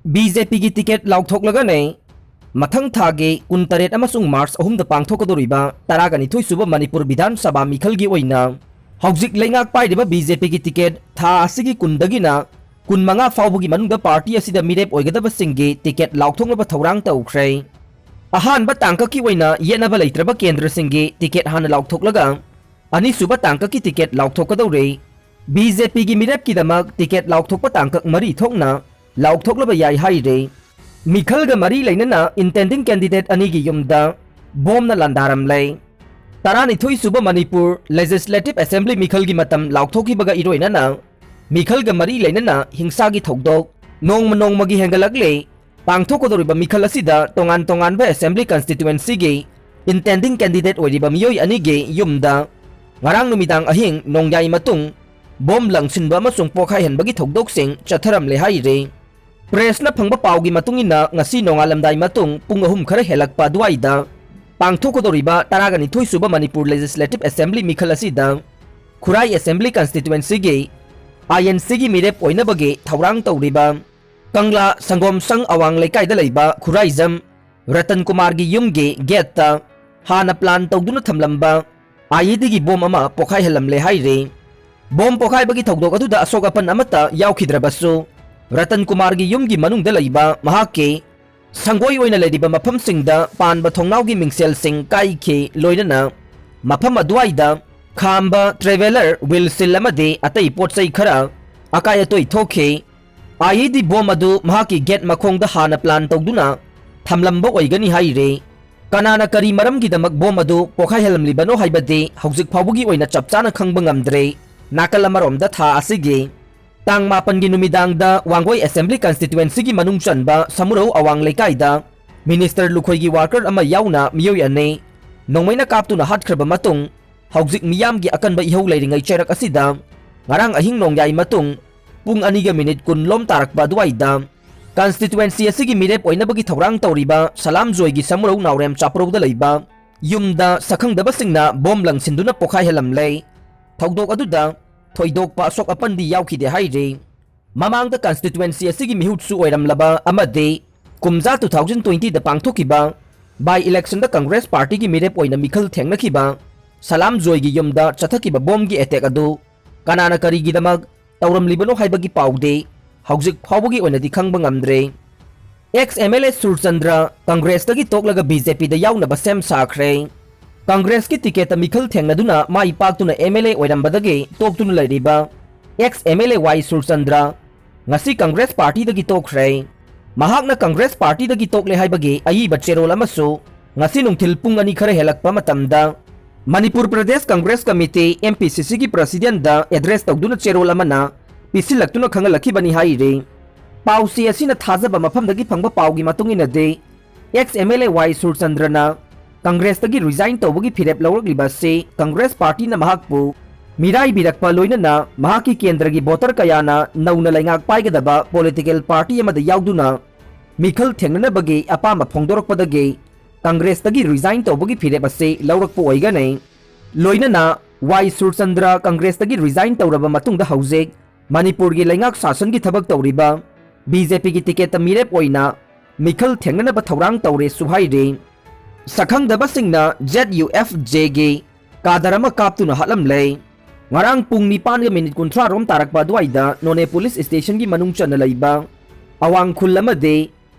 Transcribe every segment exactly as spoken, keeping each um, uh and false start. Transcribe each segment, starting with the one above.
B J ꯄꯤꯒꯤ ticket ꯂꯥꯎꯊꯣꯛꯂꯒꯅꯦ ꯃꯊꯪ ꯊꯥꯒꯤ ꯀꯨꯟꯇꯔꯦꯠ ꯑꯃꯁꯨꯡ ꯃꯥꯔꯆ ꯑꯍꯨꯝꯗ ꯄꯥꯡꯊꯣꯛꯀꯗꯧꯔꯤꯕ ꯇꯔꯥꯒ ꯅꯤꯊꯣꯏ ꯁꯨꯕ ꯃꯅꯤꯄꯨꯔ ꯕꯤꯙꯥꯟ ꯁꯚꯥ ꯃꯤꯈꯜꯒꯤ ꯑꯣꯏꯅ ꯍꯧꯖꯤꯛ ꯂꯩꯉꯥꯛ ꯄꯥꯏꯔꯤꯕ ꯕꯤ ꯖꯦ ꯄꯤꯒꯤ ꯇꯤꯀꯦꯠ ꯊꯥ ꯑꯁꯤꯒꯤ ꯀꯨꯟꯗꯒꯤꯅ ꯀꯨꯟꯃꯉꯥ ꯐꯥꯎꯕꯒꯤ ꯃꯅꯨꯡꯗ ꯄꯥꯔꯇꯤ ꯑꯁꯤꯗ ꯃꯤꯔꯦꯞ ꯑꯣꯏꯒꯗꯕꯁꯤꯡꯒꯤ ꯇꯤꯀꯦꯠ ꯂꯥꯎꯊꯣꯛꯅꯕ ꯊꯧꯔꯥꯡ ꯇꯧꯈ꯭ꯔꯦ꯫ ꯑꯍꯥꯟꯕ ꯇꯥꯡꯀꯛꯀꯤ ꯑꯣꯏꯅ ꯌꯦꯠꯅꯕ ꯂꯩꯇ꯭ꯔꯕ ꯀꯦꯟꯗ꯭ꯔꯁꯤꯡꯒꯤ ꯇꯤꯀꯦꯠ ꯍꯥꯟꯅ ꯂꯥꯎꯊꯣꯛꯂꯒ ꯑꯅꯤꯁꯨꯕ ꯇꯥꯡꯀꯛꯀꯤ ꯇꯤꯀꯦꯠ ꯂꯥꯎꯊꯣꯛꯀꯗꯧꯔꯤ꯫ ꯕꯤ ꯖꯦ ꯄꯤꯒꯤ ꯃꯤꯔꯦꯞꯀꯤꯗꯃꯛ ꯇꯤꯀꯦꯠ ꯂꯥꯎꯊꯣꯛꯄ ꯇꯥꯡꯀꯛ ꯃꯔꯤ ꯊꯣꯛꯅ ꯂꯥꯎꯊꯣꯛꯂꯕ ꯌꯥꯏ ꯍꯥꯏꯔꯦ꯫ ꯃꯤꯈꯜꯒ ꯃꯔꯤ ꯂꯩꯅꯅ intending candidate ꯑꯅꯤꯒꯤ ꯌꯨꯝꯗ ꯕꯣꯝꯅ ꯂꯥꯟꯗꯥꯔꯝꯂꯦ꯫ ꯇꯔꯥꯅꯤꯊꯣꯏ ꯁꯨꯕ ꯃꯅꯤꯄꯨꯔ Legislative Assembly ꯃꯤꯈꯜꯒꯤ ꯃꯇꯝ ꯂꯥꯎꯊꯣꯛꯈꯤꯕꯒ ꯏꯔꯣꯏꯅꯅ ꯃꯤꯈꯜꯒ ꯃꯔꯤ ꯂꯩꯅꯅ ꯍꯤꯡꯁꯥꯒꯤ ꯊꯧꯗꯣꯛ ꯅꯣꯡꯃ ꯅꯣꯡꯃꯒꯤ ꯍꯦꯟꯒꯠꯂꯛꯂꯦ꯫ ꯄꯥꯡꯊꯣꯛꯀꯗꯧꯔꯤꯕ ꯃꯤꯈꯜ ꯑꯁꯤꯗ ꯇꯣꯉꯥꯟ ꯇꯣꯉꯥꯟꯕ assembly constituencyꯒꯤ intending candidate ꯑꯣꯏꯔꯤꯕ ꯃꯤꯑꯣꯏ ꯑꯅꯤꯒꯤ ꯌꯨꯝꯗ ꯉꯔꯥꯡ ꯅꯨꯃꯤꯗꯥꯡ ꯑꯍꯤꯡ ꯅꯣꯡꯌꯥꯏ ꯃꯇꯨꯡ ꯕꯣꯝ ꯂꯪꯁꯤꯟꯕ ꯑꯃꯁꯨꯡ ꯄꯣꯈꯥꯏꯍꯟꯕꯒꯤ ꯊꯧꯗꯣꯛꯁꯤꯡ ꯆꯠꯊꯔꯝꯂꯦ ꯍꯥꯏꯔꯤ꯫ Pressꯅ ꯐꯪꯕ ꯄꯥꯎꯒꯤ ꯃꯇꯨꯡ ꯏꯟꯅ, ꯉꯁꯤ ꯅꯣꯡꯉꯥꯜꯂꯝꯗꯥꯏ ꯃꯇꯨꯡ ꯄꯨꯡ ꯑꯍꯨꯝ ꯈꯔ ꯍꯦꯜꯂꯛꯄ ꯑꯗꯨꯋꯥꯏꯗ ꯄꯥꯡꯊꯣꯛꯀꯗꯧꯔꯤꯕ ꯇꯔꯥꯒ ꯅꯤꯊꯣꯏ ꯁꯨꯕ ꯃꯅꯤꯄꯨꯔ Legislative Assembly ꯃꯤꯈꯜ ꯑꯁꯤꯗ ꯈꯨꯔꯥꯏ assembly constituencyꯒꯤ I N Cꯒꯤ ꯃꯤꯔꯦꯞ ꯑꯣꯏꯅꯕꯒꯤ ꯊꯧꯔꯥꯡ ꯇꯧꯔꯤꯕ ꯀꯪꯂꯥ ꯁꯪꯒꯣꯝꯁꯪ ꯑꯋꯥꯡ ꯂꯩꯀꯥꯏꯗ ꯂꯩꯕ ꯈꯨꯔꯥꯏꯖꯝ ꯔꯇꯟ ꯀꯨꯃꯥꯔꯒꯤ ꯌꯨꯝꯒꯤ gateꯇ ꯍꯥꯟꯅ plan ꯇꯧꯗꯨꯅ ꯊꯝꯂꯝꯕ I E Dꯒꯤ ꯕꯣꯝ ꯑꯃ ꯄꯣꯈꯥꯏꯍꯜꯂꯝꯂꯦ ꯍꯥꯏꯔꯤ꯫ ꯕꯣꯝ ꯄꯣꯈꯥꯏꯕꯒꯤ ꯊꯧꯗꯣꯛ ꯑꯗꯨꯗ ꯑꯁꯣꯛ ꯑꯄꯟ ꯑꯃꯠꯇ ꯌꯥꯎꯈꯤꯗ꯭ꯔꯕꯁꯨ, ꯔꯇꯟ ꯀꯨꯃꯥꯔꯒꯤ ꯌꯨꯝꯒꯤ ꯃꯅꯨꯡꯗ ꯂꯩꯕ ꯃꯍꯥꯛꯀꯤ ꯁꯪꯒꯣꯏ ꯑꯣꯏꯅ ꯂꯩꯔꯤꯕ ꯃꯐꯝꯁꯤꯡꯗ ꯄꯥꯟꯕ ꯊꯣꯡꯅꯥꯎꯒꯤ ꯃꯤꯡꯁꯦꯜꯁꯤꯡ ꯀꯥꯏꯈꯤ, ꯂꯣꯏꯅꯅ ꯃꯐꯝ ꯑꯗꯨꯋꯥꯏꯗ ꯈꯥꯝꯕ traveller wheelchair ꯑꯃꯗꯤ ꯑꯇꯩ ꯄꯣꯠ ꯆꯩ ꯈꯔ ꯑꯀꯥꯏ ꯑꯇꯣꯏ ꯊꯣꯛꯈꯤ꯫ I E D ꯕꯣꯝ ꯑꯗꯨ ꯃꯍꯥꯛꯀꯤ gate ꯃꯈꯣꯡꯗ ꯍꯥꯟꯅ plan ꯇꯧꯗꯨꯅ ꯊꯝꯂꯝꯕ ꯑꯣꯏꯒꯅꯤ ꯍꯥꯏꯔꯤ꯫ ꯀꯅꯥꯅ ꯀꯔꯤ ꯃꯔꯝꯒꯤꯗꯃꯛ ꯕꯣꯝ ꯑꯗꯨ ꯄꯣꯈꯥꯏꯍꯜꯂꯝꯂꯤꯕꯅꯣ ꯍꯥꯏꯕꯗꯤ ꯍꯧꯖꯤꯛ ꯐꯥꯎꯕꯒꯤ ꯑꯣꯏꯅ ꯆꯞ ꯆꯥꯅ ꯈꯪꯕ ꯉꯝꯗ꯭ꯔꯦ꯫ ꯅꯥꯀꯜ ꯑꯃꯔꯣꯝꯗ, ꯊꯥ ꯑꯁꯤꯒꯤ ꯇꯥꯡ ꯃꯥꯄꯟꯒꯤ ꯅꯨꯃꯤꯗꯥꯡꯗ ꯋꯥꯡꯒꯣꯏ assembly constituencyꯒꯤ ꯃꯅꯨꯡ ꯆꯟꯕ ꯁꯃꯨꯔꯧ ꯑꯋꯥꯡ ꯂꯩꯀꯥꯏꯗ minister ꯂꯨꯈꯣꯏꯒꯤ worker ꯑꯃ ꯌꯥꯎꯅ ꯃꯤꯑꯣꯏ ꯑꯅꯤ ꯅꯣꯡꯃꯩꯅ ꯀꯥꯞꯇꯨꯅ ꯍꯥꯠꯈ꯭ꯔꯕ ꯃꯇꯨꯡ, ꯍꯧꯖꯤꯛ ꯃꯤꯌꯥꯝꯒꯤ ꯑꯀꯟꯕ ꯏꯍꯧ ꯂꯩꯔꯤꯉꯩ ꯆꯩꯔꯛ ꯑꯁꯤꯗ ꯉꯔꯥꯡ ꯑꯍꯤꯡ ꯅꯣꯡꯌꯥꯏ ꯃꯇꯨꯡ ꯄꯨꯡ ꯑꯅꯤꯒ ꯃꯤꯅꯤꯠ ꯀꯨꯟ ꯂꯣꯝ ꯇꯥꯔꯛꯄ ꯑꯗꯨꯋꯥꯏꯗ constituency ꯑꯁꯤꯒꯤ ꯃꯤꯔꯦꯞ ꯑꯣꯏꯅꯕꯒꯤ ꯊꯧꯔꯥꯡ ꯇꯧꯔꯤꯕ ꯁꯂꯥꯝꯖꯣꯏꯒꯤ ꯁꯃꯨꯔꯧ ꯅꯥꯎꯔꯦꯝ ꯆꯥꯄ꯭ꯔꯧꯗ ꯂꯩꯕ ꯌꯨꯝꯗ ꯁꯛꯈꯪꯗꯕꯁꯤꯡꯅ ꯕꯣꯝ ꯂꯪꯁꯤꯟꯗꯨꯅ ꯄꯣꯈꯥꯏꯍꯜꯂꯝꯂꯦ꯫ ꯊꯧꯗꯣꯛ ꯑꯗꯨꯗ ꯊꯣꯏꯗꯣꯛꯄ ꯑꯁꯣꯛ ꯑꯄꯟꯗꯤ ꯌꯥꯎꯈꯤꯗꯦ ꯍꯥꯏꯔꯤ꯫ ꯃꯃꯥꯡꯗ constituency ꯑꯁꯤꯒꯤ ꯃꯤꯍꯨꯠꯁꯨ ꯑꯣꯏꯔꯝꯂꯕ ꯑꯃꯗꯤ ꯀꯨꯝꯖꯥ two thousand twenty ꯗ ꯄꯥꯡꯊꯣꯛꯈꯤꯕ by election the Congress party ꯒꯤ ꯃꯤꯔꯦꯞ ꯑꯣꯏꯅ ꯃꯤꯈꯜ ꯊꯦꯡꯅꯈꯤꯕ ꯁꯂꯥꯝ ꯖꯣꯏꯒꯤ ꯌꯨꯝꯗ ꯆꯠꯊꯈꯤꯕ ꯕꯣꯝꯒꯤ attack ꯑꯗꯨ ꯀꯅꯥꯅ ꯀꯔꯤꯒꯤꯗꯃꯛ ꯇꯧꯔꯝꯂꯤꯕꯅꯣ ꯍꯥꯏꯕꯒꯤ ꯄꯥꯎꯗꯤ ꯍꯧꯖꯤꯛ ꯐꯥꯎꯕꯒꯤ ꯑꯣꯏꯅꯗꯤ ꯈꯪꯕ ꯉꯝꯗ꯭ꯔꯦ꯫ Ex M L A Surchandra Congress ꯇꯒꯤ ꯇꯣꯛꯂꯒ B J P ꯗ ꯌꯥꯎꯅꯕ ꯁꯦꯝ ꯁꯥꯈ꯭ꯔꯦ꯫ Congress ꯀꯤ ticket ꯇ ꯃꯤꯈꯜ ꯊꯦꯡꯅꯗꯨꯅ ꯃꯥꯏ ꯄꯥꯛꯇꯨꯅ M L A ꯑꯣꯏꯔꯝꯕꯗꯒꯤ ꯇꯣꯛꯇꯨꯅ ꯂꯩꯔꯤꯕ ex M L A Y Surchandra ꯉꯁꯤ Congress party ꯗꯒꯤ ꯇꯣꯛꯈ꯭ꯔꯦ꯫ ꯃꯍꯥꯛꯅ Congress party ꯗꯒꯤ ꯇꯣꯛꯂꯦ ꯍꯥꯏꯕꯒꯤ ꯑꯏꯕ ꯆꯦꯔꯣꯜ ꯑꯃꯁꯨ ꯉꯁꯤ ꯅꯨꯡꯊꯤꯜ ꯄꯨꯡ ꯑꯅꯤ ꯈꯔ ꯍꯦꯜꯂꯛꯄ ꯃꯇꯝꯗ Manipur Pradesh Congress Committee, M P C C ꯒꯤ president ꯗ address ꯇꯧꯗꯨꯅ ꯆꯦꯔꯣꯜ ꯑꯃꯅ ꯄꯤꯁꯤꯜꯂꯛꯇꯨꯅ ꯈꯪꯍꯜꯂꯛꯈꯤꯕꯅꯤ ꯍꯥꯏꯔꯤ꯫ ꯄꯥꯎꯆꯦ ꯑꯁꯤꯅ ꯊꯥꯖꯕ ꯃꯐꯝꯗꯒꯤ ꯐꯪꯕ ꯄꯥꯎꯒꯤ ꯃꯇꯨꯡ ꯏꯟꯅꯗꯤ, ex M L A Y ꯁꯨꯔꯆꯟꯗ꯭ꯔꯅ Congress ꯇꯒꯤ resign ꯇꯧꯕꯒꯤ ꯐꯤꯔꯦꯞ ꯂꯧꯔꯛꯂꯤꯕ ꯑꯁꯤ Congress party ꯅ ꯃꯍꯥꯛꯄꯨ ꯃꯤꯔꯥꯏꯕꯤꯔꯛꯄ, ꯂꯣꯏꯅꯅ ꯃꯍꯥꯛꯀꯤ ꯀꯦꯟꯗ꯭ꯔꯒꯤ voter ꯀꯌꯥꯅ ꯅꯧꯅ ꯂꯩꯉꯥꯛ ꯄꯥꯏꯒꯗꯕ political party ꯑꯃꯗ ꯌꯥꯎꯗꯨꯅ ꯃꯤꯈꯜ ꯊꯦꯡꯅꯅꯕꯒꯤ ꯑꯄꯥꯝꯕ ꯐꯣꯡꯗꯣꯔꯛꯄꯗꯒꯤ Congress ꯇꯒꯤ resign ꯇꯧꯕꯒꯤ ꯐꯤꯔꯦꯞ ꯑꯁꯤ ꯂꯧꯔꯛꯄ ꯑꯣꯏꯒꯅꯤ꯫ ꯂꯣꯏꯅꯅ ꯋꯥꯏ ꯁꯨꯔꯆꯟꯗ꯭ꯔ Congress ꯇꯒꯤ resign ꯇꯧꯔꯕ ꯃꯇꯨꯡꯗ ꯍꯧꯖꯤꯛ ꯃꯅꯤꯄꯨꯔꯒꯤ ꯂꯩꯉꯥꯛ ꯁꯥꯁꯟꯒꯤ ꯊꯕꯛ ꯇꯧꯔꯤꯕ B J P ꯒꯤ ticket ꯇ ꯃꯤꯔꯦꯞ ꯑꯣꯏꯅ ꯃꯤꯈꯜ ꯊꯦꯡꯅꯅꯕ ꯊꯧꯔꯥꯡ ꯇꯧꯔꯦꯁꯨ ꯍꯥꯏꯔꯤ꯫ ꯁꯛꯈꯪꯗꯕꯁꯤꯡꯅ Z U F J ꯒꯤ cadre ꯑꯃ ꯀꯥꯞꯇꯨꯅ ꯍꯥꯠꯂꯝꯂꯦ꯫ ꯉꯔꯥꯡ ꯄꯨꯡ ꯅꯤꯄꯥꯟꯒ minute ꯀꯨꯟꯊ꯭ꯔꯥ ꯔꯣꯝ ꯇꯥꯔꯛꯄ ꯑꯗꯨꯋꯥꯏꯗ ꯅꯣꯅꯦ police station ꯒꯤ ꯃꯅꯨꯡ ꯆꯟꯅ ꯂꯩꯕ ꯑꯋꯥꯡ ꯈꯨꯜ ꯑꯃꯗꯤ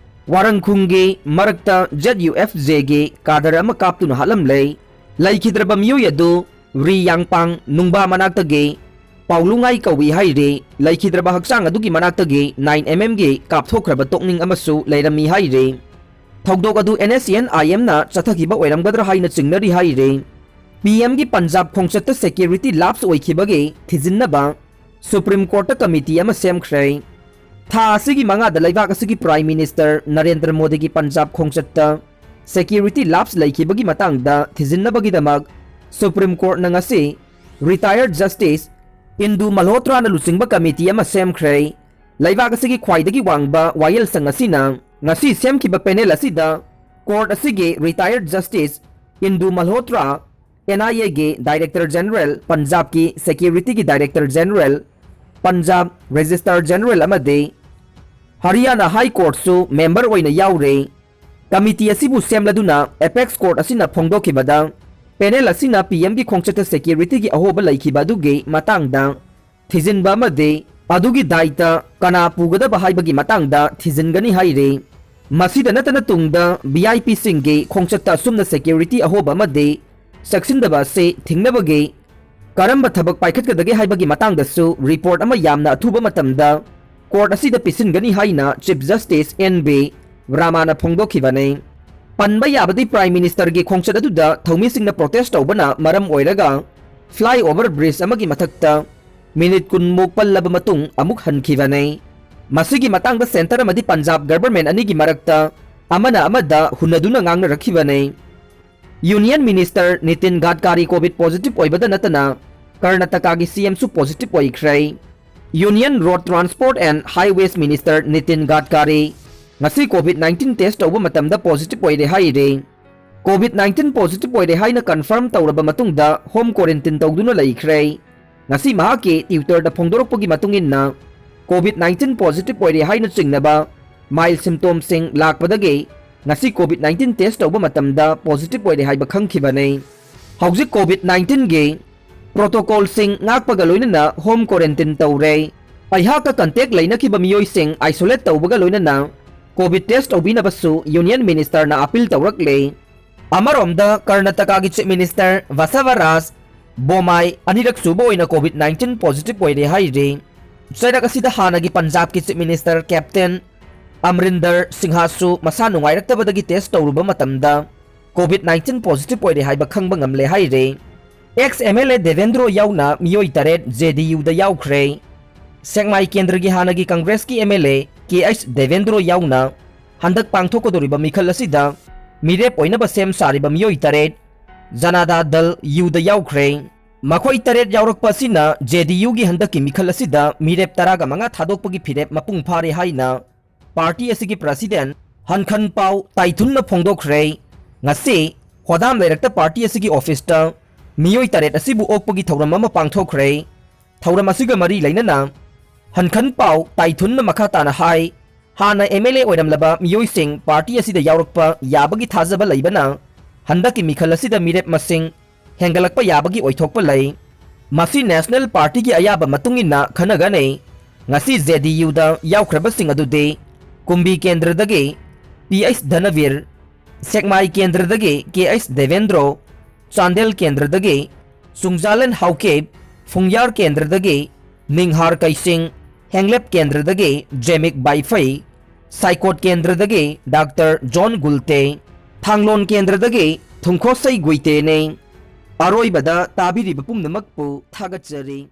ꯋꯥꯔꯪ ꯈꯨꯡꯒꯤ ꯃꯔꯛꯇ Z U F J ꯒꯤ cadre ꯑꯃ ꯀꯥꯞꯇꯨꯅ ꯍꯥꯠꯂꯝꯂꯦ꯫ ꯂꯩꯈꯤꯗ꯭ꯔꯕ ꯃꯤꯑꯣꯏ ꯑꯗꯨ ꯔꯤ ꯌꯥꯡꯄꯥꯡ ꯅꯨꯡꯕꯥ ꯃꯅꯥꯛꯇꯒꯤ ꯄꯥꯎꯂꯨꯉꯥꯏ ꯀꯧꯏ ꯍꯥꯏꯔꯤ꯫ ꯂꯩꯈꯤꯗ꯭ꯔꯕ ꯍꯛꯆꯥꯡ ꯑꯗꯨꯒꯤ ꯃꯅꯥꯛꯇꯒꯤ nine M M ꯒꯤ ꯀꯥꯞꯊꯣꯛꯈ꯭ꯔꯕ ꯇꯣꯛꯅꯤꯡ ꯑꯃꯁꯨ ꯂꯩꯔꯝꯃꯤ ꯍꯥꯏꯔꯤ꯫ ꯊꯧꯗꯣꯛ ꯑꯗꯨ N S C N I M ꯅ ꯆꯠꯊꯈꯤꯕ ꯑꯣꯏꯔꯝꯒꯗ꯭ꯔꯥ ꯍꯥꯏꯅ ꯆꯤꯡꯅꯔꯤ ꯍꯥꯏꯔꯤ꯫ P M ꯒꯤ Punjab ꯈꯣꯡꯆꯠꯇ security lapse ꯑꯣꯏꯈꯤꯕꯒꯤ ꯊꯤꯖꯤꯟꯅꯕ Supreme Court ꯇ committee ꯑꯃ ꯁꯦꯝꯈ꯭ꯔꯦ꯫ ꯊꯥ ꯑꯁꯤꯒꯤ ꯃꯉꯥꯗ ꯂꯩꯕꯥꯛ ꯑꯁꯤꯒꯤ Prime Minister ꯅꯔꯦꯟꯗ꯭ꯔ ꯃꯣꯗꯤꯒꯤ ꯄꯟꯖꯥꯕ ꯈꯣꯡꯆꯠꯇ security lapse ꯂꯩꯈꯤꯕꯒꯤ ꯃꯇꯥꯡꯗ ꯊꯤꯖꯤꯟꯅꯕꯒꯤꯗꯃꯛ Supreme Court ꯅ ꯉꯁꯤ retired Justice ꯏꯟꯗꯨ ꯃꯜꯍꯣꯇ꯭ꯔꯥꯅ ꯂꯨꯆꯤꯡꯕ committee ꯑꯃ ꯁꯦꯝꯈ꯭ꯔꯦ꯫ ꯂꯩꯕꯥꯛ ꯑꯁꯤꯒꯤ ꯈ꯭ꯋꯥꯏꯗꯒꯤ ꯋꯥꯡꯕ ꯋꯥꯌꯦꯜꯁꯪ ꯑꯁꯤꯅ ꯉꯁꯤ ꯁꯦꯝꯈꯤꯕ panel ꯑꯁꯤꯗ court ꯑꯁꯤꯒꯤ retired Justice ꯏꯟꯗꯨ ꯃꯜꯍꯣꯇ꯭ꯔꯥ, N I A ꯒꯤ Director General, ꯄꯟꯖꯥꯕꯀꯤ security ꯒꯤ Director General, Punjab Registrar General ꯑꯃꯗꯤ ꯍꯔꯤꯌꯥꯅꯥ High Courtꯁꯨ member ꯑꯣꯏꯅ ꯌꯥꯎꯔꯦ꯫ ꯀꯃꯤꯇꯤ ꯑꯁꯤꯕꯨ ꯁꯦꯝꯂꯗꯨꯅ Apex Court ꯑꯁꯤꯅ ꯐꯣꯡꯗꯣꯛꯈꯤꯕꯗ, panel ꯑꯁꯤꯅ P Mꯒꯤ ꯈꯣꯡꯆꯠꯇ securityꯒꯤ ꯑꯍꯣꯕ ꯂꯩꯈꯤꯕ ꯑꯗꯨꯒꯤ ꯃꯇꯥꯡꯗ ꯊꯤꯖꯤꯟꯕ ꯑꯃꯗꯤ ꯑꯗꯨꯒꯤ ꯗꯥꯏꯇ ꯀꯅꯥ ꯄꯨꯒꯗꯕ ꯍꯥꯏꯕꯒꯤ ꯃꯇꯥꯡꯗ ꯊꯤꯖꯤꯟꯒꯅꯤ ꯍꯥꯏꯔꯤ꯫ ꯃꯁꯤꯗ ꯅꯠꯇꯅ ꯇꯨꯡꯗ VIPꯁꯤꯡꯒꯤ ꯈꯣꯡꯆꯠꯇ ꯑꯁꯨꯝꯅ security ꯑꯍꯣꯕ ꯑꯃꯗꯤ ꯆꯦꯛꯁꯤꯟꯗꯕ ꯑꯁꯤ ꯊꯤꯡꯅꯕꯒꯤ ꯀꯔꯝꯕ ꯊꯕꯛ ꯄꯥꯏꯈꯠꯀꯗꯒꯦ ꯍꯥꯏꯕꯒꯤ ꯃꯇꯥꯡꯗꯁꯨ report ꯑꯃ ꯌꯥꯝꯅ ꯑꯊꯨꯕ ꯃꯇꯝꯗ court ꯑꯁꯤꯗ ꯄꯤꯁꯤꯟꯒꯅꯤ ꯍꯥꯏꯅ Chief Justice N V Ramana ꯐꯣꯡꯗꯣꯛꯈꯤꯕꯅꯤ꯫ ꯄꯟꯕ ꯌꯥꯕꯗꯤ, Prime Ministerꯒꯤ ꯈꯣꯡꯆꯠ ꯑꯗꯨꯗ ꯊꯧꯃꯤꯁꯤꯡꯅ protest ꯇꯧꯕꯅ ꯃꯔꯝ ꯑꯣꯏꯔꯒ flyover bridge ꯑꯃꯒꯤ ꯃꯊꯛꯇ minute ꯀꯨꯟ ꯃꯨꯛ ꯄꯜꯂꯕ ꯃꯇꯨꯡ ꯑꯃꯨꯛ ꯍꯟꯈꯤꯕꯅꯤ꯫ ꯃꯁꯤꯒꯤ ꯃꯇꯥꯡꯗ centre ꯑꯃꯗꯤ ꯄꯟꯖꯥꯕ government ꯑꯅꯤꯒꯤ ꯃꯔꯛꯇ ꯑꯃꯅ ꯑꯃꯗ ꯍꯨꯟꯅꯗꯨꯅ ꯉꯥꯡꯅꯔꯛꯈꯤꯕꯅꯤ꯫ Union Minister Nitin Gadkari COVID positive ꯑꯣꯏꯕꯗ ꯅꯠꯇꯅ ꯀꯔꯅꯥꯇꯀꯥꯒꯤ CMꯁꯨ positive ꯑꯣꯏꯈ꯭ꯔꯦ꯫ Union Road Transport and Highways Minister Nitin Gadkari ꯉꯁꯤ COVID nineteen test ꯇꯧꯕ ꯃꯇꯝꯗ positive ꯑꯣꯏꯔꯦ ꯍꯥꯏꯔꯦ꯫ COVID nineteen positive ꯑꯣꯏꯔꯦ ꯍꯥꯏꯅ confirm ꯇꯧꯔꯕ ꯃꯇꯨꯡꯗ home quarantine ꯇꯧꯗꯨꯅ ꯂꯩꯈ꯭ꯔꯦ꯫ ꯉꯁꯤ ꯃꯍꯥꯛꯀꯤ Twitterꯗ ꯐꯣꯡꯗꯣꯔꯛꯄꯒꯤ ꯃꯇꯨꯡ ꯏꯟꯅ, COVID nineteen positive ꯑꯣꯏꯔꯦ ꯍꯥꯏꯅ ꯆꯤꯡꯅꯕ mild symptomꯁꯤꯡ ꯂꯥꯛꯄꯗꯒꯤ ꯉꯁꯤ COVID nineteen test ꯇꯧꯕ ꯃꯇꯝꯗ positive ꯑꯣꯏꯔꯦ ꯍꯥꯏꯕ ꯈꯪꯈꯤꯕꯅꯤ꯫ ꯍꯧꯖꯤꯛ COVID nineteenꯒꯤ protocolꯁꯤꯡ ꯉꯥꯛꯄꯒ ꯂꯣꯏꯅꯅ home quarantine ꯇꯧꯔꯦ꯫ ꯑꯩꯍꯥꯛꯀ contact ꯂꯩꯅꯈꯤꯕ ꯃꯤꯑꯣꯏꯁꯤꯡ isolate ꯇꯧꯕꯒ ꯂꯣꯏꯅꯅ COVID test ꯇꯧꯕꯤꯅꯕꯁꯨ Union Ministerꯅ appeal ꯇꯧꯔꯛꯂꯦ꯫ ꯑꯃꯔꯣꯝꯗ, ꯀꯔꯅꯥꯇꯀꯥꯒꯤ Chief Minister ꯕꯁꯕꯔꯥꯖ ꯕꯣꯃꯥꯏ ꯑꯅꯤꯔꯛ ꯁꯨꯕ ꯑꯣꯏꯅ COVID nineteen positive ꯑꯣꯏꯔꯦ ꯍꯥꯏꯔꯤ꯫ ꯆꯩꯔꯛ ꯑꯁꯤꯗ ꯍꯥꯟꯅꯒꯤ ꯄꯟꯖꯥꯕꯀꯤ Chief Minister Captain ꯑꯃꯔꯤꯟꯗꯔ ꯁꯤꯡꯍꯥꯁꯨ ꯃꯁꯥ ꯅꯨꯡꯉꯥꯏꯔꯛꯇꯕꯗꯒꯤ test ꯇꯧꯔꯨꯕ ꯃꯇꯝꯗ COVID nineteen positive ꯑꯣꯏꯔꯦ ꯍꯥꯏꯕ ꯈꯪꯕ ꯉꯝꯂꯦ ꯍꯥꯏꯔꯤ꯫ Ex MLA ꯗꯦꯕꯦꯟꯗ꯭ꯔꯣ ꯌꯥꯎꯅ ꯃꯤꯑꯣꯏ ꯇꯔꯦꯠ JDUꯗ ꯌꯥꯎꯈ꯭ꯔꯦ꯫ ꯁꯦꯛꯃꯥꯏ ꯀꯦꯟꯗ꯭ꯔꯒꯤ ꯍꯥꯟꯅꯒꯤ ꯀꯪꯒ꯭ꯔꯦꯁꯀꯤ MLA ꯀꯦ ꯑꯩꯆ ꯗꯦꯕꯦꯟꯗ꯭ꯔꯣ ꯌꯥꯎꯅ ꯍꯟꯗꯛ ꯄꯥꯡꯊꯣꯛꯀꯗꯧꯔꯤꯕ ꯃꯤꯈꯜ ꯑꯁꯤꯗ ꯃꯤꯔꯦꯞ ꯑꯣꯏꯅꯕ ꯁꯦꯝ ꯁꯥꯔꯤꯕ ꯃꯤꯑꯣꯏ ꯇꯔꯦꯠ ꯖꯅꯥꯗꯥ ꯗꯜ ꯌꯨꯗ ꯌꯥꯎꯈ꯭ꯔꯦ꯫ ꯃꯈꯣꯏ ꯇꯔꯦꯠ ꯌꯥꯎꯔꯛꯄ ꯑꯁꯤꯅ JDUꯒꯤ ꯍꯟꯗꯛꯀꯤ ꯃꯤꯈꯜ ꯑꯁꯤꯗ ꯃꯤꯔꯦꯞ ꯇꯔꯥꯒ ꯃꯉꯥ ꯊꯥꯗꯣꯛꯄꯒꯤ ꯐꯤꯔꯦꯞ ꯃꯄꯨꯡ ꯐꯥꯔꯦ ꯍꯥꯏꯅ party ꯑꯁꯤꯒꯤ president ꯍꯟꯈꯟ ꯄꯥꯎ ꯇꯥꯏꯊꯨꯟꯅ ꯐꯣꯡꯗꯣꯛꯈ꯭ꯔꯦ꯫ ꯉꯁꯤ ꯍꯣꯗꯥꯝ ꯂꯩꯔꯛꯇ party ꯑꯁꯤꯒꯤ officeꯇ ꯃꯤꯑꯣꯏ ꯇꯔꯦꯠ ꯑꯁꯤꯕꯨ ꯑꯣꯛꯄꯒꯤ ꯊꯧꯔꯝ ꯑꯃ ꯄꯥꯡꯊꯣꯛꯈ꯭ꯔꯦ꯫ ꯊꯧꯔꯝ ꯑꯁꯤꯒ ꯃꯔꯤ ꯂꯩꯅꯅ ꯍꯟꯈꯟ ꯄꯥꯎ ꯇꯥꯏꯊꯨꯟꯅ ꯃꯈꯥ ꯇꯥꯅ ꯍꯥꯏ, ꯍꯥꯟꯅ ꯑꯦꯝ ꯑꯦꯜ ꯑꯦ ꯑꯣꯏꯔꯝꯂꯕ ꯃꯤꯑꯣꯏꯁꯤꯡ ꯄꯥꯔꯇꯤ ꯑꯁꯤꯗ ꯌꯥꯎꯔꯛꯄ ꯌꯥꯕꯒꯤ ꯊꯥꯖꯕ ꯂꯩꯕꯅ ꯍꯟꯗꯛꯀꯤ ꯃꯤꯈꯜ ꯑꯁꯤꯗ ꯃꯤꯔꯦꯞ ꯃꯁꯤꯡ ꯍꯦꯟꯒꯠꯂꯛꯄ ꯌꯥꯕꯒꯤ ꯑꯣꯏꯊꯣꯛꯄ ꯂꯩ꯫ ꯃꯁꯤ ꯅꯦꯁꯅꯦꯜ ꯄꯥꯔꯇꯤꯒꯤ ꯑꯌꯥꯕ ꯃꯇꯨꯡ ꯏꯟꯅ ꯈꯟꯅꯒꯅꯤ꯫ ꯉꯁꯤ ꯖꯦ ꯗꯤ ꯌꯨꯗ ꯌꯥꯎꯈ꯭ꯔꯕꯁꯤꯡ ꯑꯗꯨꯗꯤ ꯀꯨꯝꯕꯤ ꯀꯦꯟꯗ꯭ꯔꯗꯒꯤ ꯄꯤ ꯑꯩꯆ ꯙꯅꯕꯤꯔ, ꯁꯦꯛꯃꯥꯏ ꯀꯦꯟꯗ꯭ꯔꯗꯒꯤ ꯀꯦ H Devendro, Chandel ꯀꯦꯟꯗ꯭ꯔꯗꯒꯤ ꯆꯨꯡꯖꯥꯂꯦꯟ Haokip, ꯐꯨꯡꯌꯥꯔ ꯀꯦꯟꯗ꯭ꯔꯗꯒꯤ ꯅꯤꯡꯍꯥꯔ ꯀꯩꯁꯤꯡ, ꯍꯦꯡꯂꯦꯞ ꯀꯦꯟꯗ꯭ꯔꯗꯒꯤ ꯖꯦꯃꯤꯛ ꯕꯥꯏꯐꯩ, ꯁꯥꯏꯀꯣꯠ ꯀꯦꯟꯗ꯭ꯔꯗꯒꯤ doctor zone ꯒꯨꯜꯇꯦ, ꯊꯥꯡꯂꯣꯟ ꯀꯦꯟꯗ꯭ꯔꯗꯒꯤ ꯊꯨꯡꯈꯣꯁꯩ ꯒꯨꯏꯇꯦꯅꯤ꯫ ꯑꯔꯣꯏꯕꯗ ꯇꯥꯕꯤꯔꯤꯕ ꯄꯨꯝꯅꯃꯛꯄꯨ ꯊꯥꯒꯠꯆꯔꯤ꯫